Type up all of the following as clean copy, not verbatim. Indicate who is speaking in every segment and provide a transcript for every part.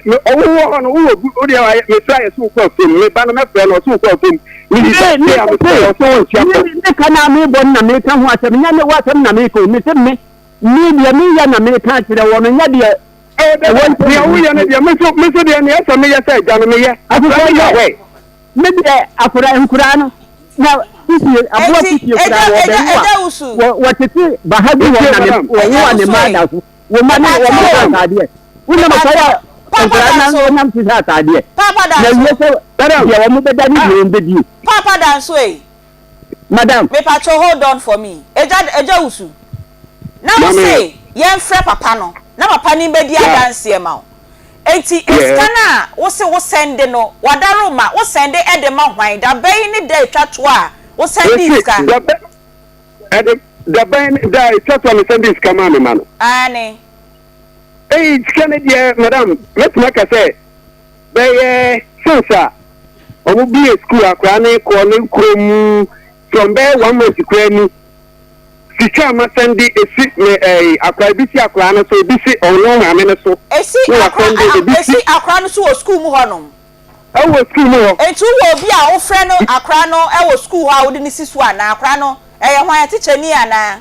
Speaker 1: me ɔwo wɔ hɔ no wowɔ bu wodeɛ wayɛ mefrɛ ayɛ sɛ wokɔ afuom me ba no mɛfrɛ no ɔsɛ wokɔ afuom meyi
Speaker 2: Me
Speaker 1: me
Speaker 2: me
Speaker 1: a mefrɛ
Speaker 2: se
Speaker 1: ɔsɛ wonte
Speaker 2: me
Speaker 1: apɔ.
Speaker 2: me ka na mebɔ no na meka ho asɛm nyɛ ne w'asɛm na meka o mese me me deɛ meyɛ na meka akyerɛ wɔ no nyɛ deɛ
Speaker 1: Ɛwɔ dɛ
Speaker 2: ɛwɔ nkyɛn
Speaker 1: nea
Speaker 2: na
Speaker 1: woyɛ no
Speaker 2: metie.
Speaker 1: deɛ me nso me nso deɛ nea ɛsɛ meyɛ sɛ agya no meyɛ akora
Speaker 2: Akokɔ
Speaker 1: no yɛ
Speaker 2: yɛ
Speaker 1: aware.
Speaker 2: me deɛ akora nkoraa no na kusie aboa
Speaker 3: Enti
Speaker 2: kusie
Speaker 3: agya
Speaker 2: koraa wɔ
Speaker 3: agya
Speaker 2: bɛwo a
Speaker 3: agya wusu.
Speaker 2: wɔ wɔtete baha bi wɔ
Speaker 1: Metie
Speaker 2: na ne
Speaker 1: madam.
Speaker 2: wɔwo
Speaker 3: Agya
Speaker 2: a ne
Speaker 3: wusu
Speaker 2: mma
Speaker 3: ei.
Speaker 2: da so wo mma ne wɔn
Speaker 3: Mepakyɛw
Speaker 2: hyɛ
Speaker 1: Madam.
Speaker 2: ataadeɛ wonam
Speaker 3: Mepakyɛw.
Speaker 2: asɔre a
Speaker 3: Paapa
Speaker 2: nkoraa na
Speaker 3: Danso.
Speaker 2: wɔnam hyehyɛ ataadeɛ
Speaker 3: Paapa
Speaker 2: na
Speaker 3: Danso.
Speaker 2: wie sɛ
Speaker 1: Madam.
Speaker 2: deɛ wɔn bɛda ne
Speaker 1: Ah.
Speaker 2: deɛ wɔn bɛdie.
Speaker 3: Paapa Danso ei.
Speaker 2: Madam.
Speaker 3: Mepakyɛw hold on for me. Agya agya wusu. Na wo
Speaker 1: Mame.
Speaker 3: se yɛnfrɛ papa no na papa no mbɛdi
Speaker 1: Yeah.
Speaker 3: adanseɛ ma wo. Enti
Speaker 1: Yeah.
Speaker 3: sika no a wo se wo sɛnde no wadaroma wo sɛnde de ma hwan? Da bɛn ne da etwa toɔ a wo sɛndee
Speaker 1: Mese
Speaker 3: sika?
Speaker 1: da bɛ ɛde da bɛn da etwa toɔ a me sɛndee sika maa me ma no?
Speaker 3: Aane.
Speaker 1: Ei sika no deɛ madam mɛtumi aka sɛ bɛyɛ since a wɔn bie school akwadaa no kɔ ne kurom from bɛyɛ one month koraa ni sika a masɛnde esi me ɛɛ akwadaa ebi si akwadaa no so ebi si ɔno maame no so
Speaker 3: Esi
Speaker 1: na
Speaker 3: akora
Speaker 1: wasɛnde ebi si
Speaker 3: esi akora no so wɔ sukuu mu hɔnom.
Speaker 1: ɛwɔ school mu hɔ.
Speaker 3: Enti wowɔ obi a wofrɛ no akora no wɔ sukuu hɔ a wode no si so anaa? Akora no, ɛyɛ hwan? Tikyani anaa?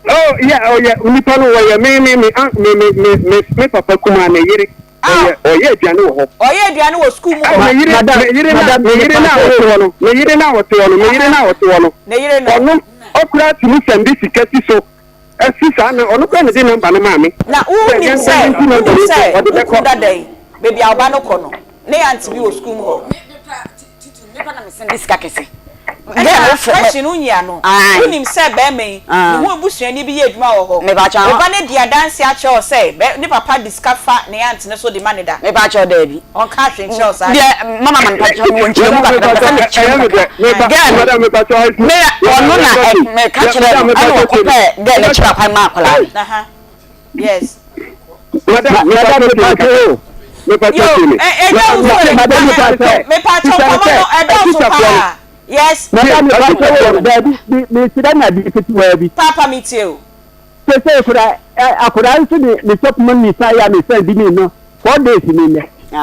Speaker 1: Oh yeah, ɔyɛ nipa no wɔyɛ me me me ah me me me me me papa kumaa ne yere
Speaker 3: Ah,
Speaker 1: ɔyɛ ɔyɛ aduane wɔ hɔ.
Speaker 3: ɔyɛ aduane wɔ sukuu mu
Speaker 1: Ɛ
Speaker 3: hɔ.
Speaker 1: me yere
Speaker 2: Madam,
Speaker 1: me yere na
Speaker 2: madam,
Speaker 1: me yere na
Speaker 2: mepakyɛw
Speaker 1: ɔte
Speaker 2: o.
Speaker 1: hɔ no me yere na ɔte hɔ no me yere
Speaker 3: Aha,
Speaker 1: na ɔte hɔ no
Speaker 3: ne yere no.
Speaker 1: ɔno ɔkura tumi sɛnde sika si so ɛsi saa na ɔno kura ne de namba no maa me
Speaker 3: Na
Speaker 1: sɛ
Speaker 3: wonim
Speaker 1: yɛn
Speaker 3: sɛ,
Speaker 1: sɛnde nsi namba
Speaker 3: wonim
Speaker 1: no so
Speaker 3: sɛ
Speaker 1: ɔde
Speaker 3: wo
Speaker 1: bɛkɔ.
Speaker 3: kunu dada yi, baabi a wo ba no kɔ no, ne aunt bi wɔ sukuu mu hɔ. Ɛna question no nyi ano. Wonim sɛ bɛrima yi, ne ho abusuani bi yɛ adwuma wɔ hɔ. Wo ba no adi adanse akyerɛ wo sɛ bɛ, ne papa de sika fa ne aunt no so de ma no da. Ɔnka hwee nkyerɛ wo saa da.
Speaker 1: Madam mepatɔ ɛyɛ me dɛ meba madam mepatɔ ɛsi madam mepatɔ tie me ei
Speaker 3: Aha, yes.
Speaker 1: madam
Speaker 2: Madam
Speaker 1: mepatɔ tie me
Speaker 2: mepakyɛw
Speaker 1: kakra
Speaker 2: o.
Speaker 1: mepatɔ
Speaker 3: Yo,
Speaker 1: tie me
Speaker 3: ɛ, ɛgya
Speaker 1: madam
Speaker 3: wo so
Speaker 1: bisa
Speaker 3: ɛ,
Speaker 2: Madam
Speaker 1: bisa ne
Speaker 2: mepakyɛw.
Speaker 1: sɛ
Speaker 3: mepatɔ
Speaker 1: bisa ne
Speaker 3: nkɔmɔ
Speaker 1: sɛ
Speaker 3: no ɛdɔɔso
Speaker 1: atikyafoɔ no
Speaker 3: paa. Yes,
Speaker 1: tie
Speaker 2: Madam mepakyɛw
Speaker 1: atikyafoɔ
Speaker 2: o,
Speaker 1: no
Speaker 2: daabi, me mesrɛ no ade ketewaa bi.
Speaker 3: paapa metie o.
Speaker 2: Sesei koraa, ɛ, akwadaa nso de ne shop money san yɛ a mesan di ne no 4 days ni nnɛ. Sɛ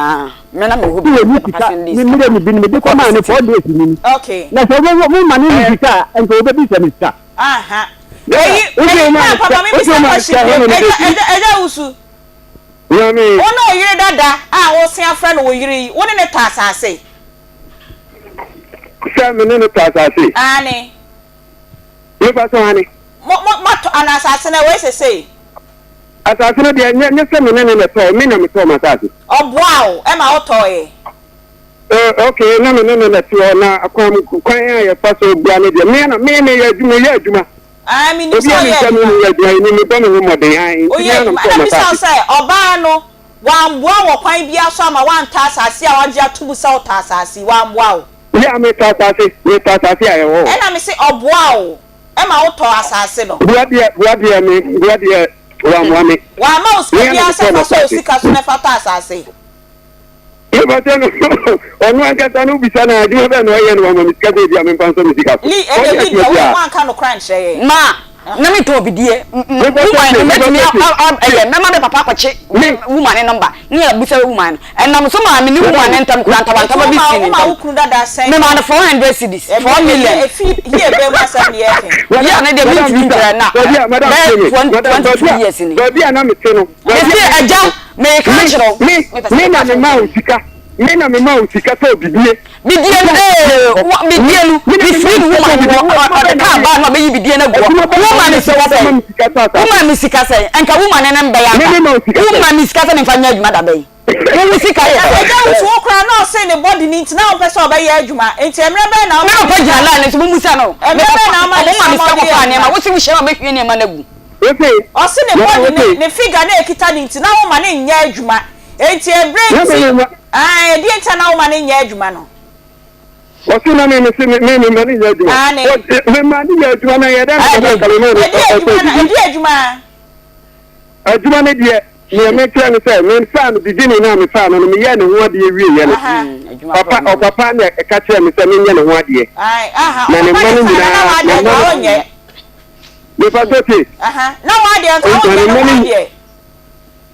Speaker 2: wɔnni sika, me mmerɛ no bi no mede kɔmaa no 4 days ni ni.
Speaker 3: Okay.
Speaker 2: Na sɛ mo mo ma no ne
Speaker 1: ɛ
Speaker 2: sika a, nka wɔbɛbisa me sika.
Speaker 3: Aha.
Speaker 1: dada
Speaker 3: Eyi,
Speaker 1: wode
Speaker 3: eyi,
Speaker 1: wo maa no
Speaker 3: paapa
Speaker 1: sika
Speaker 3: ma me
Speaker 1: wode
Speaker 3: bisa
Speaker 1: wo maa no
Speaker 3: question
Speaker 1: sika
Speaker 3: bio.
Speaker 1: hɔ na
Speaker 3: Ɛgya,
Speaker 1: mebɛdi
Speaker 3: ɛgya, ɛgya wusu.
Speaker 1: nyame
Speaker 3: Wo ne wo yere dada a wosen afrɛ no wo yere yi, wo ne no tɔ asase?
Speaker 1: sɛ me ne no tɔ asase
Speaker 3: Aane.
Speaker 1: mepa so hane
Speaker 3: Mo, mo, moatɔ, ana asase no ɛwɔ he sesei?
Speaker 1: asase no deɛ nyɛ nyɛ sɛ me ne no na ɛtɔɔ me na metɔɔ m'asase.
Speaker 3: Ɔboaa wo ma wotɔeɛ?
Speaker 1: Eh, okay, na me ne no na ɛte hɔ na kwan kwan a yɛfa so bua no deɛ me na me meyɛ adwuma meyɛ adwuma.
Speaker 3: Ae, menim sɛ
Speaker 1: Obi a
Speaker 3: woyɛ
Speaker 1: menim sɛ me
Speaker 3: adwuma.
Speaker 1: meyɛ adwuma yi me mebɔ me ho mmɔden ae nti
Speaker 3: Woyɛ
Speaker 1: me ara na
Speaker 3: adwuma.
Speaker 1: metɔɔ
Speaker 3: Ɛna mebisa wo
Speaker 1: m'asase.
Speaker 3: sɛ, ɔbaa no, wamboa wo wɔ kwan biara so ama woantɔ asase a wagye ato mu sɛ wotɔ asase yi, wamboa wo?
Speaker 1: Yeah, metɔ asase, metɔ asase a ɛwɔ hɔ.
Speaker 3: Ɛna mese ɔboaa wo ma wotɔɔ asase no.
Speaker 1: Boa deɛ, boa deɛ me, boa deɛ wammoa me.
Speaker 3: Wamma wo sika
Speaker 1: Me ara na
Speaker 3: biara
Speaker 1: metɔɔ
Speaker 3: sɛ fa sɔ wo
Speaker 1: m'asase.
Speaker 3: sika so na fa tɔ asase.
Speaker 1: Mepakyɛ no, ɔno ankasa no wobisa no a, adwuma bɛn na ɔyɛ na wama me sika sɛ ebia memfa nsɔ me sika so?
Speaker 3: Lee, ɛnde
Speaker 1: Ɔnyɛ
Speaker 3: Lee
Speaker 1: adwuma
Speaker 3: deɛ wo
Speaker 1: biara.
Speaker 3: woanka nokorɛ ankyerɛ yɛn.
Speaker 4: Ma na me tɔn bidie
Speaker 1: Mepakyɛ
Speaker 4: woman
Speaker 1: tie,
Speaker 4: no mɛtumi
Speaker 1: mepakyɛ tie,
Speaker 4: ɛyɛ
Speaker 1: tie.
Speaker 4: mɛma me papa akɔkye
Speaker 1: Me,
Speaker 4: woman ne nɔmba ne abusa woman no ɛnam so maa me ne woman
Speaker 1: madam,
Speaker 4: ne ntam kura
Speaker 3: Eti
Speaker 4: ntawantawa bi
Speaker 3: woma
Speaker 4: si ne
Speaker 3: woma
Speaker 4: ntam
Speaker 3: wo kunu dada sɛn
Speaker 4: me maa no 400 cedis
Speaker 3: Ɛbrɛ
Speaker 4: 4 million
Speaker 3: efi yie bɛn mu asɛm ne yɛreka yi.
Speaker 1: madam,
Speaker 4: yɛ ne deɛ
Speaker 1: madam
Speaker 4: mentumi
Speaker 1: bisa,
Speaker 4: nkyerɛ na
Speaker 1: baabi a, madam tie me,
Speaker 4: bɛyɛ
Speaker 1: madam, baabi
Speaker 4: 22
Speaker 1: a,
Speaker 4: years ni
Speaker 1: baabi a na mete no, baabi a
Speaker 4: mese
Speaker 1: na mete
Speaker 4: agya
Speaker 1: no,
Speaker 4: meka
Speaker 1: me,
Speaker 4: kyerɛ wo
Speaker 1: me,
Speaker 4: mepɛ sɛ
Speaker 1: me
Speaker 4: meka
Speaker 1: na
Speaker 4: kyerɛ wo
Speaker 1: memaa wo sika, me na memaa wo sika tɔɔ bidie.
Speaker 4: Bidie no ee wa bidie no mefiri ne woman no hɔ ɔde kaa baa no a bɛyi bidie no agu hɔ woman me sika sɛn woman me sika sɛn nka woman ne ne mbɛyɛ anka woman me sika sɛ memfa nyɛ adwuma da bɛn wo sika yɛ sɛn.
Speaker 3: Agya wo so wo koraa na ɔse ne body no nti na wompɛ sɛ ɔbɛyɛ adwuma nti ɛmmerɛ bɛn na
Speaker 4: Me
Speaker 3: woma
Speaker 4: papa
Speaker 3: ne
Speaker 4: gyina
Speaker 3: sika
Speaker 4: line no so mummisa no me
Speaker 3: ɛmmerɛ bɛn
Speaker 4: papa
Speaker 3: na woma ne
Speaker 4: ɔmo ma
Speaker 3: sika
Speaker 4: me
Speaker 3: ma
Speaker 4: sika
Speaker 3: ɔde yɛ
Speaker 4: kɔfaa nneɛma
Speaker 3: adwuma
Speaker 4: wo se wo hyia ma mɛhwie nneɛma no agu.
Speaker 3: Ɔse ne body ne ne figure na ɛkita no nti na woma no nyɛ adwuma nti ɛberɛ nti aah ɛdeɛn nti a na woma no nyɛ adwuma no.
Speaker 1: Ɔse na me mese me me ma no nyɛ adwuma
Speaker 3: Aane.
Speaker 1: me ma no yɛ adwuma na yɛ dɛn na
Speaker 4: Ɛyɛ
Speaker 1: ka me ma no
Speaker 3: Ɛdeɛ
Speaker 1: ɔtɔ
Speaker 3: adwuma na
Speaker 1: biribi.
Speaker 3: ɛdeɛ adwuma.
Speaker 1: Adwuma no deɛ neɛ mekyerɛ no sɛ mefaa no beginning no a mefaa no no meyɛɛ ne ho adeɛ wieɛ no
Speaker 3: Aha.
Speaker 4: Adwuma
Speaker 1: papa
Speaker 4: korɔ no.
Speaker 1: ɔpapa na ɛka kyerɛɛ me sɛ menyɛ ne ho adeɛ
Speaker 3: Ae aha
Speaker 1: na ne
Speaker 3: ɔpapa
Speaker 1: mma
Speaker 3: ne
Speaker 1: no
Speaker 3: faa no na
Speaker 1: nyinaa ne
Speaker 3: w'adeɛ
Speaker 1: mma
Speaker 3: nka
Speaker 1: no
Speaker 3: wonyɛ.
Speaker 1: mepa so te
Speaker 3: Aha na w'adeɛ nka
Speaker 1: na
Speaker 3: wonyɛ
Speaker 1: ne
Speaker 3: ne
Speaker 1: mma
Speaker 3: ho
Speaker 1: no
Speaker 3: adeɛ.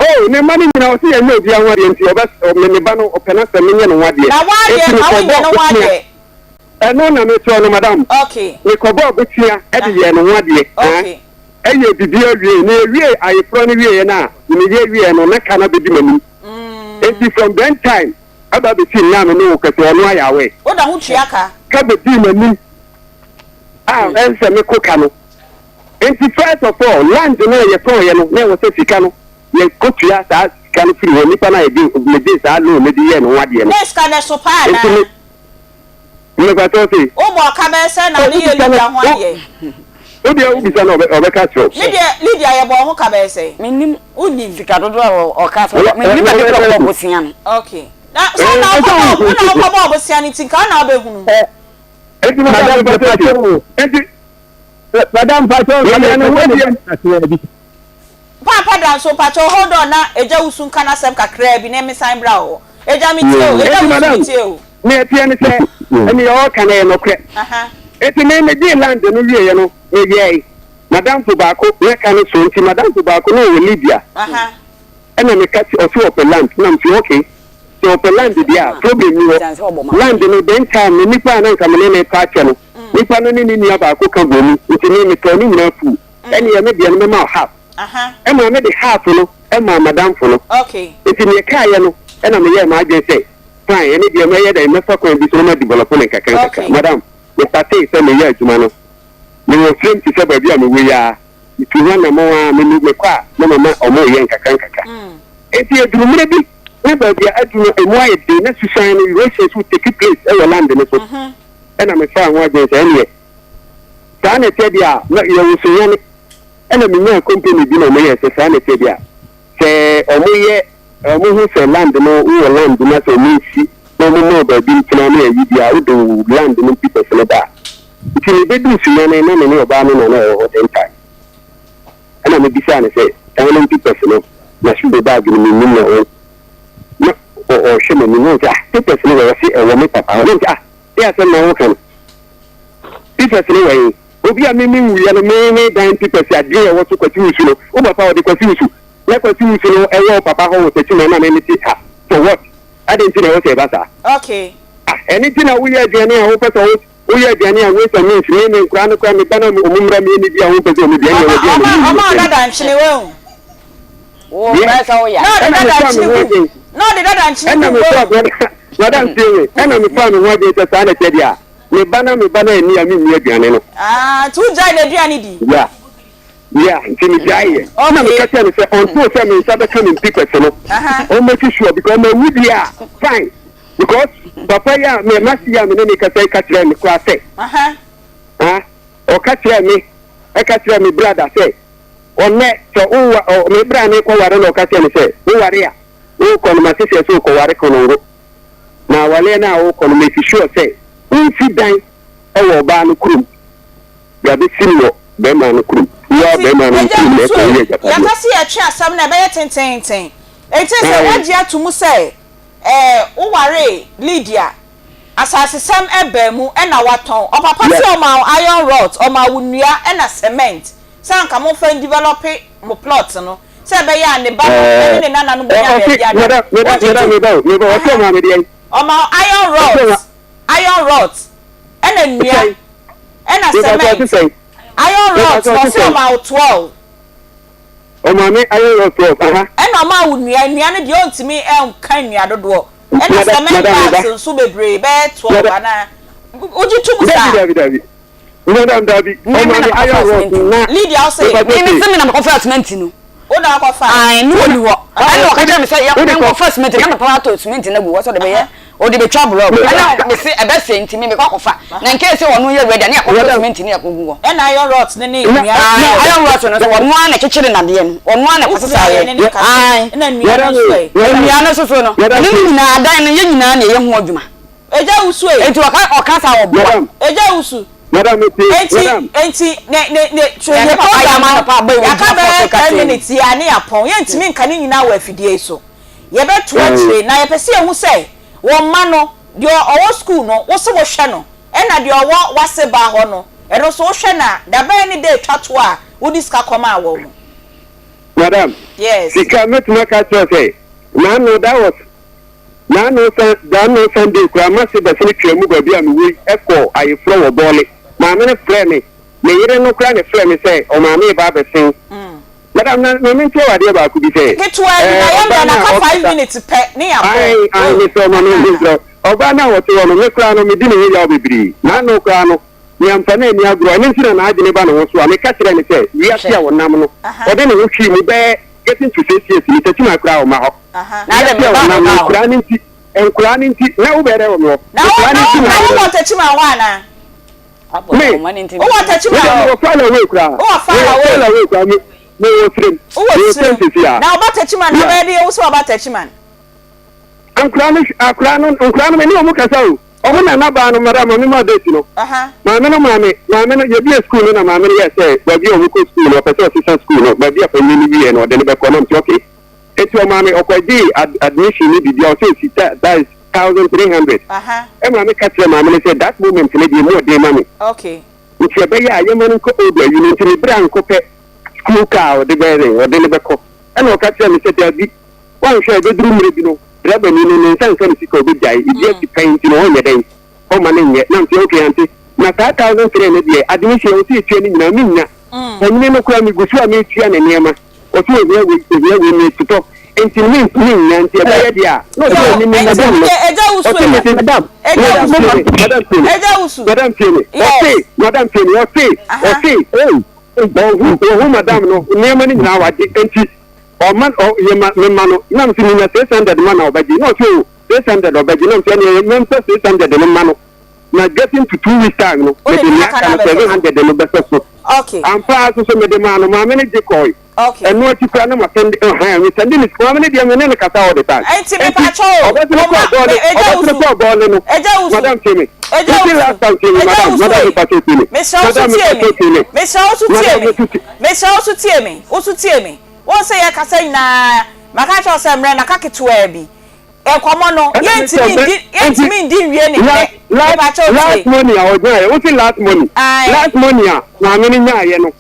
Speaker 1: Oh, ne mma no nyinaa ɔse yɛnyɛ obiara ho adeɛ nti ɔbɛ me ne ba no ɔpɛ n'asɛm menyɛ ne ho adeɛ.
Speaker 3: Na w'adeɛ
Speaker 1: Enti
Speaker 3: nka
Speaker 1: mekɔbɔɔ
Speaker 3: wonyɛ ne ho
Speaker 1: bosea.
Speaker 3: adeɛ.
Speaker 1: Ɛno na mekyerɛ no madam.
Speaker 3: Okay.
Speaker 1: Mekɔbɔɔ bosea de
Speaker 3: Ah.
Speaker 1: yɛɛ ne ho adeɛ. Ah,
Speaker 3: Okay.
Speaker 1: ɛyɛ biribiara wiei. Na yɛwiee ayeforɔ no wieeɛ no a, meyɛ wieeɛ no na ka no abɛdi m'anim. Enti from then time aba abɛsi nnɛ a me ne wo kasa yi ɔno ayɛ aware.
Speaker 3: Woda ho tua ka?
Speaker 1: Ka bɛdii m'anim a ɛnsɛ sɛ meko ka no. Enti first of all land no a yɛtɔeɛ no na ɛwɔ sɛ sika no yɛkɔtua saa sika no firi hɔ, nipa no a yɛgye megyee saa loan no de yɛɛ ne ho adeɛ no.
Speaker 3: Na sika no ɛso paa
Speaker 1: Enti
Speaker 3: anaa?
Speaker 1: me mepakyɛw se.
Speaker 3: Wobɔ ɔka bɛyɛ sɛn na
Speaker 1: Oh
Speaker 3: wode yɛɛ
Speaker 1: wobisa no
Speaker 3: Lydia ho
Speaker 1: wo
Speaker 3: adeɛ?
Speaker 1: wo deɛ wobisa no ɔbɛ ɔbɛka akyerɛ wo.
Speaker 3: Me deɛ Lydia yɛbɔɔ ho ka bɛyɛ sɛn?
Speaker 4: Mennim
Speaker 3: Wonnim?
Speaker 4: sika dodoɔ a ɔka sɛ
Speaker 1: Wɔ
Speaker 4: ɔbɔ mennim
Speaker 1: ɛ
Speaker 4: ade korɔ
Speaker 1: ɛ
Speaker 4: ɔbɔɔ bosea no.
Speaker 3: Okay. Na sɛ wo na
Speaker 1: ɛ ɛsɛ
Speaker 3: wokɔbɔɔ
Speaker 1: wo
Speaker 3: wo na wokɔbɔɔ bosea no nti nka wo na wobɛhunu.
Speaker 1: ɛ enti madam
Speaker 2: Madam
Speaker 1: mepakyɛw
Speaker 2: mpakyɛw o.
Speaker 1: enti
Speaker 2: Madam mpakyɛw nka
Speaker 1: yɛyɛ ne
Speaker 2: mepɛ
Speaker 1: ho
Speaker 2: sɛ
Speaker 1: adeɛ.
Speaker 2: meka kakraa bi.
Speaker 3: Paapa Danso mpakyɛw hold on na Agya Wusu nka n'asɛm kakraa bi na me san bra wo hɔ. Agya me tie o, Agya
Speaker 1: Enti
Speaker 3: Wusu
Speaker 1: madam
Speaker 3: me tie o.
Speaker 1: nea ɛteɛ ne sɛ nea ɔreka no ɛyɛ nokorɛ. Enti me megyee land no wieɛ no meyɛe madamfo baako na ka no so nti madamfo baako na ɔwɔ Libya ɛna meka ɔse ɔpɛ land na mese okay sɛ ɔpɛ land deɛ a problem ni hɔ land no then time no nipa a na nka mene ne tɔ akyɛ no nipa no ne ne nua baako ka bɔ mu nti me metɔɔ ne nyinaa fuu ɛneɛ me deɛ no mɛma wo half ɛmaa mede half no maa madamfo no nti neɛ ɛkaeɛ no ɛna meyɛɛ m'adwene sɛ fine ɛne deɛ mɛyɛ dɛn mɛfa kwan bi so na ma develop no nkakra nkakra madam me startee sɛ meyɛ adwuma no mewɔ frame te sɛ baabi a mewɔ yi ara metu ho anamɔn ara me mekɔ a na mama ɔmo yɛ nkakra nkakra nti ɛduru mmerɛ bi na baabi a adu no ɛmu ayɛ den na susan no erosion so take place ɛwɔ land no so ɛna mefaa ho adwene sɛ ɛneɛ saa na ɛteɛ deɛ a na yɛwɔ sunyane ɛna menyaa company bi na ɔmo yɛɛ sɛ saa na ɛteɛ deɛ a sɛ ɔmo yɛ ɔmo hu sɛ land no wowɔ land na sɛ ɔmo nsi na ɔmo ma wo baabi ntena ne ayi deɛ a wode wo land no papers no ba a nti mebɛduu Sunyani na me ne ɔbaa no na na ɛwɔ hɔ then time ɛna mebisaa no sɛ dan no papers no na so me bag no mennim na ɔ na ɔhwɛ m'anim na ɔsɛ ah papers no wɔ ɔse ɛwɔ me papa hɔ na ɔsɛ ah deɛ asɛm na woka no papers no wɔ he Obi a me me nwuiɛ no me me dan papers adeɛ a ɛwɔ so Kwasi Wusu no wo papa ɔde Kwasi Wusu na Kwasi Wusu no ɛwɔ wo papa hɔ wɔ Techiman na me me te ha for what adɛn nti na ɛwɔ sɛ ɛba saa
Speaker 3: Okay.
Speaker 1: ah ɛno nti na woyɛ aduane a wopɛ sɛ wo woyɛ aduane a waste and means me me nkoraa no koraa me ba na ɔmo mmra me ɛni bi a wompɛ sɛ ɔmo di ɛnneɛ
Speaker 3: Ɔma
Speaker 1: w'aduane
Speaker 3: ɔma
Speaker 1: no
Speaker 3: ɔma
Speaker 1: nni
Speaker 3: ɔdada nkyene wahu.
Speaker 4: Wo
Speaker 1: Deɛ
Speaker 4: bɛyɛ sɛ woyɛ.
Speaker 3: Na ɔde
Speaker 1: ɛna
Speaker 3: dada
Speaker 1: mefaa me
Speaker 3: nkyene
Speaker 1: ho
Speaker 3: gu
Speaker 1: adwen
Speaker 3: na ɔde dada nkyene
Speaker 1: ɛna
Speaker 3: gu
Speaker 1: mefaa
Speaker 3: wahu.
Speaker 1: madam tie me ɛna mefaa me ho adwen sɛ saa na ɛteɛ deɛ a Me ba na me ba no anni a menni aduane no.
Speaker 3: Ah, nti wogyae n'aduane di?
Speaker 1: Yeah, yeah, nti megyaeɛ. Ɛna
Speaker 3: Okay.
Speaker 1: meka kyerɛɛ no sɛ until sɛ me nsa bɛka me mpipɛs no, ɔmmake sure because mawu deɛ a, fine. Because papa yi a me masi yi a me ne no kasa yi ka kyerɛɛ me koraa sɛ, ah, ɔka kyerɛɛ me, ɛka kyerɛɛ me brada sɛ, ɔnnɛ sɛ wowa, ɔ, me bra no rekɔware na ɔka kyerɛɛ no sɛ, woware a, wokɔ no mate sɛ sɛ wokɔware Konongo. Na awareɛ no a worekɔ no make sure sɛ wonsi dan wɔ ɔbaa no kurom, bra bɛsi no wɔ barima no kurom. Wo ara
Speaker 3: Enti,
Speaker 1: barima no
Speaker 3: Agya
Speaker 1: kurom na ɛsɛ
Speaker 3: Wusu
Speaker 1: woyɛ
Speaker 3: ei,
Speaker 1: agyapadeɛ.
Speaker 3: yɛaka se yɛtwe asɛm no a, ɛbɛyɛ tenteenten. Enti sɛ
Speaker 1: Ae.
Speaker 3: woagye ato mu sɛ eh, wowaree Lydia, asasesɛm baa mu na woatɔn. Ɔpapa se
Speaker 1: Yes.
Speaker 3: ɔmaa wo iron rods, ɔmaa wo nnua na cement sɛ anka momfa ndevelope mo plot no. sɛ ɛbɛyɛ a ne ba no ne ne nana no bɛnya baabi ada. Wogye tom? Aha. Ɔma wo iron rods, iron rods, ɛna nnua, ɛna cement. Iron rods na ɔse ɔma wo 12.
Speaker 1: Ɔma me iron rods 12, aha.
Speaker 3: Ɛna ɔma wo nnua, nnua no deɛ ɔntumi nka nnua dodoɔ. Ɛna cement bags nso bebree, bɛyɛ 12 anaa. Wogye tom saa?
Speaker 1: Dabi, dabi, dabi. Madam dabi,
Speaker 4: Me
Speaker 1: ɔma
Speaker 4: me na
Speaker 1: me
Speaker 4: mekɔfaa
Speaker 1: iron rod
Speaker 4: simenti no.
Speaker 1: na.
Speaker 3: Lydia wo se.
Speaker 1: Mepa
Speaker 4: Me me
Speaker 1: kyɛw
Speaker 4: se me na mekɔfaa simenti no.
Speaker 3: Wo na wakɔfa?
Speaker 4: Ae, ne ɔni hɔ. Ɛna ɔka kyerɛ me sɛ yɛ
Speaker 1: Wode kɔ.
Speaker 4: menkɔfa simenti na me papa atɔ simenti no agu hɔ sɛ ɔde bɛyɛ ɔde bɛtwa blɔk. Ɛna me se ɛbɛsɛe nti me mekɔ akɔfa. Na nkɛyɛ sɛ ɔno yɛ ready a ne yɛakɔtɔ
Speaker 1: Madam.
Speaker 4: simenti no yɛakɔgu hɔ.
Speaker 3: Ɛna iron rods no ne
Speaker 1: Na
Speaker 3: nnua no.
Speaker 4: Ae, iron rods no nso ɔno ara na ɛkyekyere nnadeɛ no. Ɔno ara na
Speaker 3: Wo kunu
Speaker 4: ɛkɔsesa
Speaker 3: ayɛ
Speaker 4: yɛ.
Speaker 3: ne ne kasa.
Speaker 4: Ae.
Speaker 3: Ɛna nnua no
Speaker 1: Madam
Speaker 3: nso ɛ.
Speaker 1: Madam.
Speaker 4: Nnua no nso so no,
Speaker 1: Madam
Speaker 4: ɛno ne nyinaa adan no yɛn nyinaa na ɛyɛ ho adwuma.
Speaker 3: Agya wusu ei.
Speaker 4: Enti ɔka ɔka saa ɔboa.
Speaker 1: Madam.
Speaker 3: Agya wusu.
Speaker 1: Madam me tie.
Speaker 3: Enti
Speaker 1: Madam.
Speaker 3: enti ne ne ne
Speaker 4: Hwɛ
Speaker 3: yɛ
Speaker 4: ne papa yɛ
Speaker 3: program
Speaker 4: ama
Speaker 3: no
Speaker 4: anɔpa aba yi
Speaker 3: yɛaka
Speaker 4: ogyina fɔ
Speaker 3: bɛyɛ
Speaker 4: so
Speaker 3: ten
Speaker 4: kasa yi.
Speaker 3: minutes yi a ne yɛapɔn yɛntumi nka ne nyinaa wɔ afidie yi so yɛbɛto
Speaker 1: Ɛɛ.
Speaker 3: akyire na yɛpɛ sɛ yɛhu sɛ wɔn mma no deɛ ɔwɔ school no wo se wohwɛ no ɛna deɛ ɔwɔ w'ase baa hɔ no ɛno nso wohwɛ no a dabɛn ne da ɛtwa toɔ a wode sika kɔmaa wɔn.
Speaker 1: Madam.
Speaker 3: Yes.
Speaker 1: Sika mɛtumi aka akyerɛ wo sɛ naano that was naano san naano Sunday koraa mase bɛsene twaa mu baabi a mewɔ yi kɔɔ ayeforɔ wɔ Bɔɔle. Maame no frɛɛ me, ne yere no koraa na ɛfrɛɛ me sɛ ɔmaame reba abɛsen. Madam na ma menkyerɛ wo adeɛ baako bi sɛ
Speaker 3: Ketewa bi
Speaker 1: ɛɛ
Speaker 3: na
Speaker 1: ɔbaa
Speaker 3: yɛmmerɛ
Speaker 1: no
Speaker 3: no
Speaker 1: a
Speaker 3: aka five
Speaker 1: ɔkasa
Speaker 3: minutes pɛ ne yɛabɔ.
Speaker 1: ae ae
Speaker 3: Oh.
Speaker 1: mesrɛ wo ma me mesrɛ wo ɔbaa no a ɔte hɔ no me koraa no medi ne ho yaw bebree naano koraa no Meamfa no anni agorɔ, ɛno nti na n'adwene ba ne ho so a meka kyerɛɛ no sɛ wiase a ɔnam no, ɔde ne ho hwee mu bɛyɛ getting to 6 years ni, Techiman koraa ɔmma hɔ. Wiase a ɔnam no, nkoraa no nti, nkoraa no nti, na wobɛyɛ dɛn wɔ me hɔ?
Speaker 3: Na wo,
Speaker 1: Nkoraa no
Speaker 3: na
Speaker 1: nti
Speaker 3: wo,
Speaker 1: na
Speaker 3: na
Speaker 1: ayɛ
Speaker 3: wowɔ
Speaker 1: dɛn?
Speaker 3: Techiman hɔ anaa?
Speaker 1: Me,
Speaker 3: Wowɔ
Speaker 1: me
Speaker 3: Techiman
Speaker 1: deɛ
Speaker 3: hɔ?
Speaker 1: mewɔ far away koraa,
Speaker 3: Wowɔ far
Speaker 1: mewɔ
Speaker 3: away?
Speaker 1: far away koraa, me, mewɔ Sirem,
Speaker 3: Wowɔ
Speaker 1: mewɔ
Speaker 3: Sirem?
Speaker 1: Sirem seesei ara.
Speaker 3: Na woba Techiman na
Speaker 1: Yeah.
Speaker 3: bɛyɛ dɛn ahu sɛ woaba Techiman?
Speaker 1: Nkoraa no, akoraa no, nkoraa no, me ne wɔn kasa o. Ɔmo nana baa no madam ma me maa date no. Maame no maa me maame no yɛbie school no na maame no yɛɛ sɛ baabi a ɔmo kɔ school no ɔpɛ sɛ ɔsesa school no baabi a panyin no wieɛ no ɔde no bɛkɔ na mese okay eti ɔmaa me ɔkɔ gyee ad admission ne biribiara ɔsɛ osi ta that is 1300 ɛmaa me ka kyerɛ maame no sɛ that moment no deɛ emu ɔden ma me nti ɛbɛyɛ a yɛma no nkɔ old ayi no nti me bra nkɔ pɛ school car a ɔde bɛyɛ dɛn ɔde no bɛkɔ ɛna ɔka kyerɛ me sɛ daabi Woanhwɛ a ɛbɛduru mmerɛ bi no, drɛbani no ne nsa nka ne sika a ɔbɛgyae, ebi asi pɛn nti no ɔnyɛ dɛn? Ɔmma no nyɛ. Na mese okay ante, na saa 1003 no deɛ admission a ɔsɛ yɛtua no nyinaa mennya. Panyini no koraa megu so a meretua ne nneɛma, ɔse ɔhia wei, ɔhia wei, meretotɔ nti no mennya nti ɛbɛyɛ deɛ a, na ɔse ɔnim me madam no, ɔse mese, madam tie me, madam tie me, madam tie me, ɔse, madam tie me, ɔse, ɔse, ɔhu, ɔhu madam no nneɛma no nyinaa wagye nti Ɔma ɔ yɛ ma me ma no na mese menya 600 ma na ɔbɛgye na ɔse oh 600 ɔbɛgye na mese ɛneɛ yɛmfa 600 no ma no na getting to 2 weeks time no
Speaker 3: Wode
Speaker 1: mede
Speaker 3: nea
Speaker 1: nea
Speaker 3: aka
Speaker 1: aka
Speaker 3: no
Speaker 1: no
Speaker 3: abɛsɔ so.
Speaker 1: 700 no bɛsɔ so
Speaker 3: Okay.
Speaker 1: ampa ara nso so mede maa no maame no gye kɔe
Speaker 3: Okay.
Speaker 1: ɛno akyi koraa na masɛnde ɛhɛn mesɛnde ne sika maame no deɛ me ne no kasa all the time
Speaker 3: Enti
Speaker 1: enti
Speaker 3: mepakyɛ o,
Speaker 1: ɔbɛsene
Speaker 3: wo
Speaker 1: kɔɔ
Speaker 3: ma,
Speaker 1: bɔɔle
Speaker 3: me, Agya
Speaker 1: ɔbɛsene
Speaker 3: Wusu,
Speaker 1: kɔɔ bɔɔle no
Speaker 3: Agya Wusu,
Speaker 1: madam tie me
Speaker 3: Agya
Speaker 1: Wosi
Speaker 3: Wusu,
Speaker 1: last time tie me
Speaker 3: Agya
Speaker 1: madam
Speaker 3: Wusu
Speaker 1: madam
Speaker 3: ei,
Speaker 1: mepakyɛ tie me
Speaker 3: mesrɛ wo so
Speaker 1: madam
Speaker 3: tie
Speaker 1: mepakyɛ
Speaker 3: me,
Speaker 1: tie me
Speaker 3: mesrɛ wo so tie
Speaker 1: madam
Speaker 3: me,
Speaker 1: meso tie
Speaker 3: mesrɛ wo so tie me, wo so tie me. Wohu sɛ yɛrekasa nyinaa, maka akyerɛ wo sɛ mmerɛ no aka ketewaa bi. Nkɔmmɔ no,
Speaker 1: Ɛna me sɛ
Speaker 3: yɛntumi
Speaker 1: mɛ
Speaker 3: ndi,
Speaker 1: nti
Speaker 3: yɛntumi ndi nwie no nnɛ.
Speaker 1: last last
Speaker 3: Mepakyɛw
Speaker 1: last
Speaker 3: tie.
Speaker 1: money a ɔnyaeɛ wosi last money
Speaker 3: Ae.
Speaker 1: last money a maame no nyaeɛ no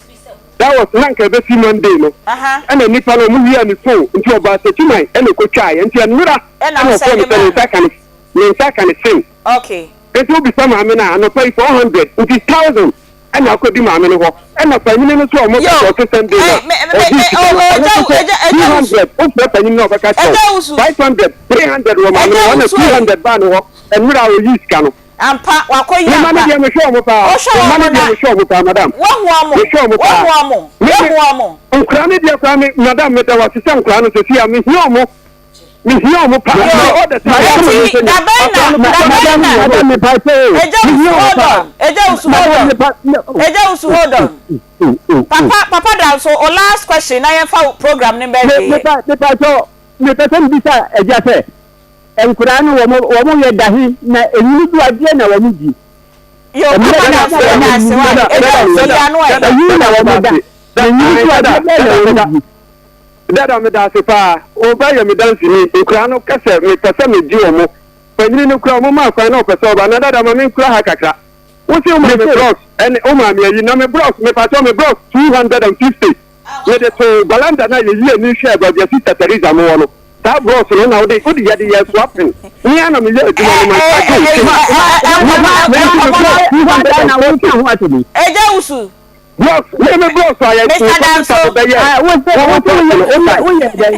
Speaker 1: that was na nka ɛbɛsi Monday no
Speaker 3: Aha.
Speaker 1: ɛna nipa no ɔmo wia ne phone nti ɔbaa Techiman ɛna ɛkɔtwaeɛ nti ɛnora
Speaker 3: Ɛna
Speaker 1: ɛna ɔfrɛ
Speaker 3: wosɛnde
Speaker 1: me sɛ
Speaker 3: maa
Speaker 1: ne
Speaker 3: no.
Speaker 1: nsa ka ne ne nsa ka ne sim
Speaker 3: Okay.
Speaker 1: nti wobisa maame no a anɔpa yi 400 nti 1000 ɛna akɔdi maame no hɔ ɛna panyini no nso a wɔka sɛ ɔte Sunday no a ɔgye sika no ɔno nso sɛ 200 wofrɛ panyini no a ɔbɛka kyerɛ wo 500 300 wɔ maame no hɔ ɛna 200 baa ne hɔ mmerɛ a ɔyii sika no.
Speaker 3: Ampa wakɔ yi
Speaker 1: Me mma no
Speaker 3: ampa.
Speaker 1: deɛ mehwɛ wɔn paa
Speaker 3: Wohwɛ
Speaker 1: me mma
Speaker 3: wɔn
Speaker 1: no deɛ
Speaker 3: na
Speaker 1: mehwɛ wɔn paa madam
Speaker 3: woahu wɔn
Speaker 1: mehwɛ wɔn paa
Speaker 3: woahu wɔn
Speaker 1: me
Speaker 3: woahu wɔn.
Speaker 1: nkwadaa no deɛ koraa me madam meda wo ase sɛ nkwadaa no sɛsi a mehia wɔn Mehia ɔmo paa.
Speaker 3: Yo,
Speaker 1: Me all the time.
Speaker 3: eti dabɛn na dabɛn na
Speaker 2: Madam me pa kyɛ o.
Speaker 3: Agya Wusu hold on. Agya Wusu hold on. Agya Wusu hold on. Papa papa Danso o last question na yɛn fa program ne bɛ wie.
Speaker 2: Me pa me pa kyɛ me pɛ sɛ mbisa agya sɛ nkoraa no wɔn wɔn yɛ dahe na enyini du adeɛ na wɔn di.
Speaker 3: Yo papa Danso yɛ da ase wa Agya Wusu yi ano ɛ.
Speaker 2: Enyini na wɔn da na enyini du adeɛ bɛɛ na wɔn di.
Speaker 1: Dada medase paa wo ba yɛ me danseni nkoraa no kɛsɛ mepɛ sɛ megye ɔmo panyini no koraa ɔmo maa kwan na ɔpɛ sɛ ɔba na dada ma menkura ha kakra wo se wo maa me brɔs ɛne wo maa me ayi na me brɔs mepakyɛw me brɔs 250 mede too balanda no a yɛyi ani hwɛɛ baabi a sister Teresa mo wɔ no saa brɔs no na wode wode yɛde yɛ soapen me ara na meyɛ adwuma no ma agye wo
Speaker 2: sika.
Speaker 3: Agya Wusu
Speaker 1: Bros, me me bros a yɛ
Speaker 3: Mr. Danso.
Speaker 1: bɛyɛ.
Speaker 2: Ah, wo sɛ wo sɛ woyɛ woyɛ woyɛ dɛn?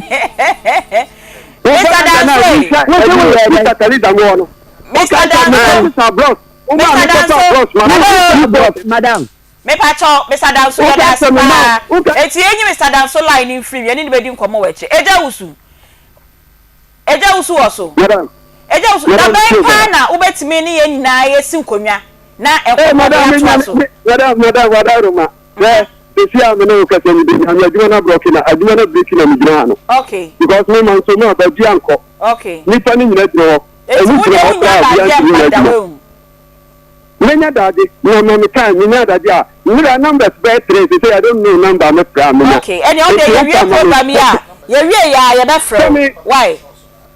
Speaker 3: Mr. Danso.
Speaker 1: Mr. Teresa wɔ no.
Speaker 3: Mr. Danso.
Speaker 1: Bros.
Speaker 3: Mr. Danso.
Speaker 2: Bros, madam.
Speaker 3: Mepakyɛw, Mr. Danso yɛda ase paa. Eti enyi Mr. Danso line no mfiri yɛne no bɛdi nkɔmmɔ wɔ akyire. Agya Wusu. Agya Wusu wɔ so.
Speaker 1: Madam.
Speaker 3: Agya Wusu, da bɛn paa na wobɛtumi ne yɛn nyinaa yɛsi nkonnwa na nkɔmmɔ de atoa so?
Speaker 1: Madam, madam, madam Roma. Hwɛ, sisi a me ne wo kasa yi, mede nyame adwuma no abrɔke na adwuma no abiriki na megyina ha no.
Speaker 3: Okay.
Speaker 1: Because me ma nso ma baabi ankɔ.
Speaker 3: Okay.
Speaker 1: Nipa no nyina gyina hɔ.
Speaker 3: Eti
Speaker 1: Ɛmu
Speaker 3: wo
Speaker 1: gyina
Speaker 3: deɛ
Speaker 1: hɔ
Speaker 3: wonya
Speaker 1: koraa obiara
Speaker 3: adagyeɛ
Speaker 1: ntumi
Speaker 3: mpa
Speaker 1: nyɛ
Speaker 3: da
Speaker 1: adwuma.
Speaker 3: wahu.
Speaker 1: Menya daagye na ma me time menya adagye a nwura numbers bɛyɛ three sesei I don't know number a mɛfrɛ a menya
Speaker 3: Okay ɛneɛ wo deɛ
Speaker 1: nti
Speaker 3: yɛwie
Speaker 1: wofa ma me
Speaker 3: program yi a yɛwie yɛ a yɛbɛfrɛ wo wai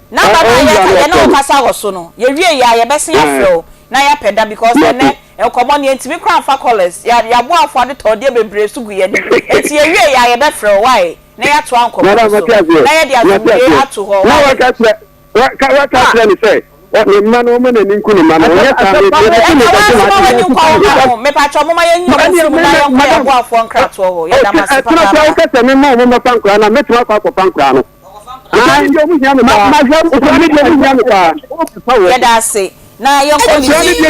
Speaker 3: number no a yɛka yɛne wo kasa wɔ so no yɛwie yɛ a yɛbɛsen afrɛ wo na yɛapɛ da because ɛnɛ nkɔmmɔ no yɛntumi koraa mfa callers yɛ yɛaboafo adetɔdeɛ bebree so gu yɛn anim nti yɛwie yɛ a yɛbɛfrɛ wo wai. na yɛatoa nkɔmmɔ
Speaker 1: Madam,
Speaker 3: no
Speaker 1: mate
Speaker 3: so
Speaker 1: aseɛ.
Speaker 3: na yɛde
Speaker 1: Mate
Speaker 3: asomdwoeɛ
Speaker 1: aseɛ.
Speaker 3: ato hɔ.
Speaker 1: Na
Speaker 3: Why?
Speaker 1: waka kyerɛ waka waka akyerɛ ne sɛ ɔ- ne mma no ɔma n'ani nku ne mma no. Ɔnyɛ saa me me
Speaker 3: Ɛnna
Speaker 1: me me
Speaker 3: wɔn
Speaker 1: me
Speaker 3: nso ma w'ani nkɔ wo mma
Speaker 1: because
Speaker 3: ho. Mepakyɛw, momma yɛnyi wɔn
Speaker 1: ɛnneɛ
Speaker 3: mfiri mu
Speaker 1: me
Speaker 3: na
Speaker 1: me
Speaker 3: yɛnkɔ yɛn
Speaker 1: madam
Speaker 3: aboafoɔ nkratoɔ hɔ. Yɛda mo ase
Speaker 1: ɛtena sɛ
Speaker 3: papaapa.
Speaker 1: wokɛ sɛ me ma ɔmo mmɛfa nkoraa no a mɛtumi akɔ akɔfa nkoraa no. Nkoraa no deɛ ɔmo hia me paa. Nkoraa no deɛ ɔmo hia me paa.
Speaker 3: Yɛda ase. Na yɛnkɔ
Speaker 1: Nkoraa no
Speaker 3: Lizzy.
Speaker 1: deɛ.